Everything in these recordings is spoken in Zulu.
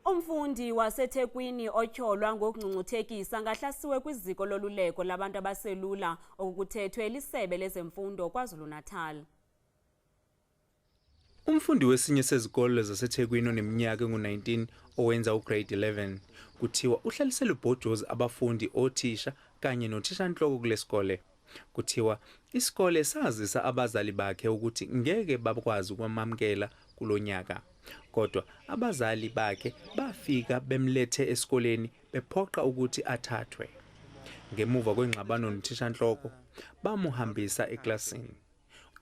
Umfundi waseThekwini otyholwa ngokungcungcuthekisa ngahlasiwe kwiziko loluleko labantu abaselula, okukuthethwe lisebe lezemfundo KwaZulu-Natal. Umfundi wesinye sezikole zaseThekwini oneminyaka engu-19 owenza ugrade 11 kuthiwa uhlalisele ubhojozi abafundi, othisha kanye nothishanhloko kulesikole. Kuthiwa isikole sazisa abazali bakhe ukuthi ngeke bakwazi ukwamamukela kulonyaka. Kodwa abazali bakhe bafika bemlethe esikoleni bephoqa ukuthi athathwe. Ngemuva kwengxabano nothishanhloko bamuhambisa eklasini.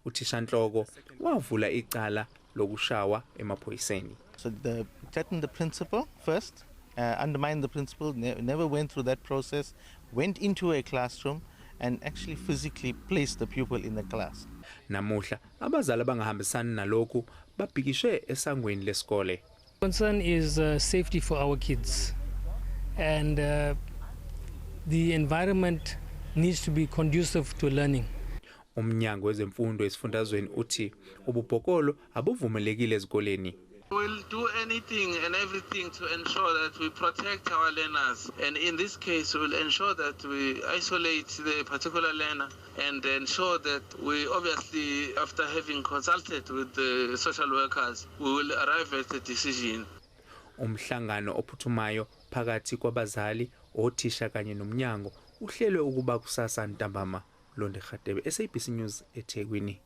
Uthishanhloko wavula icala lokushawa emaphoyiseni. So they threatened the principal first, undermined the principal, never went through that process, went into a classroom and actually physically placed the pupil in the class. Namuhla abazali abangahambisani nalokhu babhikishe esangweni lesikole. Concern is safety for our kids, and the environment needs to be conducive to learning. Umnyango wezemfundo esifundazweni uthi ububhokolo abuvumelekile ezikoleni. We'll do anything and everything to ensure that we protect our learners. And in this case, we'll ensure that we isolate the particular learner and ensure that we obviously, after having consulted with the social workers, we will arrive at a decision. Umhlangano ophuthumayo phakathi kwabazali, othisha kanye nomnyango uhlelwe ukuba kusasa ntambama. Londe Khatebe, SABC News, eThekwini.